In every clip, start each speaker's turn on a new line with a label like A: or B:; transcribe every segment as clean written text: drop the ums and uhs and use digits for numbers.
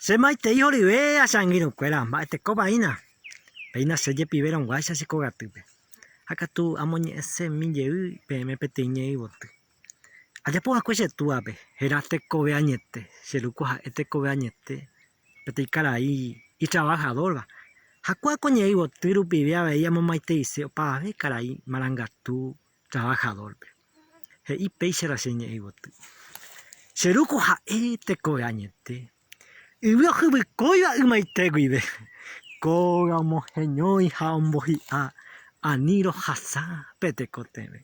A: Che maitei horyve ha che angirũkuéra, mba'etekópa hína? Péina che jepivérõguáicha che kogatýpe. Ha katu amoñe'ẽsemi jey peẽme peteĩ ñe'ẽyvoty. Ajapo va'ekue che túape, héra tekove añete, che rúko ha'e tekove añete, peteĩ karai itravahadórva. Ha kóa ko ñe'ẽyvoty rupive avei amomaiteise opavave karai marangatu trabajador-pe. He'i péicha la che ñe'ẽ yvoty. Che ru ko ha'e tekove añete, yvy ohyvykóiva ymaite guive, kóga omoheñói ha ombohi'a ani rohasa pe tekotevẽ.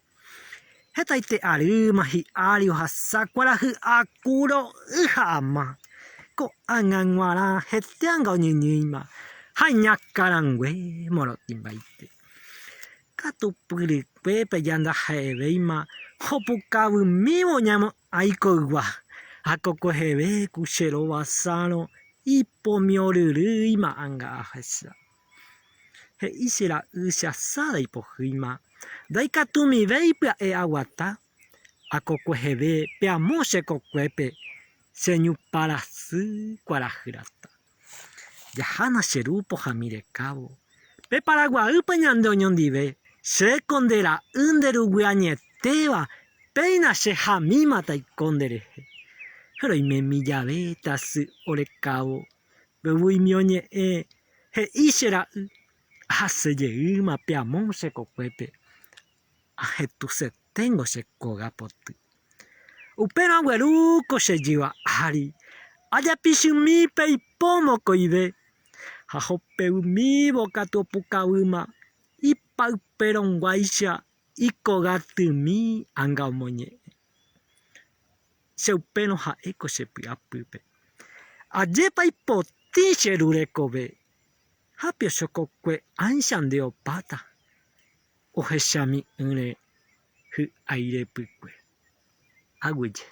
A: Hetaite arýma hi'ári ohasa kuarahy aku ro'y ha ama, ko'ág̃a g̃uarã hete anga oñyñýima ha iñakãrangue morotĩmbaite. Katupyrykuépe jandaha'evéima opukavymívo ñamo'ãi koygua, ha kokueheve ku che rovasárõ ipomioryrýima anga ahecha. He'i che ra'y che asáda ipohýima, ndaikatumivéi pya'e aguata, akokueheve pe amo che kokuépe che ñuparasy kuarahy rata. Jahána che ru pohãmi rekávo. Pe Paraguaýpe ñande oñondive, chéko nde ra'y nde ruguy añetéva, péina che hamíma taiko nde rehe. Roimemi jave tasy orekávo, vevuimi oñe'ẽ, he'i che ra'y, ahase jeýma pe amo che kokuépe, ahetuseténgo che kóga poty. Upérõ agueru ko che jyva ári, ajapichymi pe ipo mokõive, ha hopeumívo katu opukavýma ipayperõguáicha ikogatymi anga omoñe'ẽ. Che upérõ ha'e ko che py'apýpe. Ajépa ipotĩ che ru rekove, ha pe ochokokue ãicha nde opáta, ohechami'ỹre hy'ái repykue. Aguyje.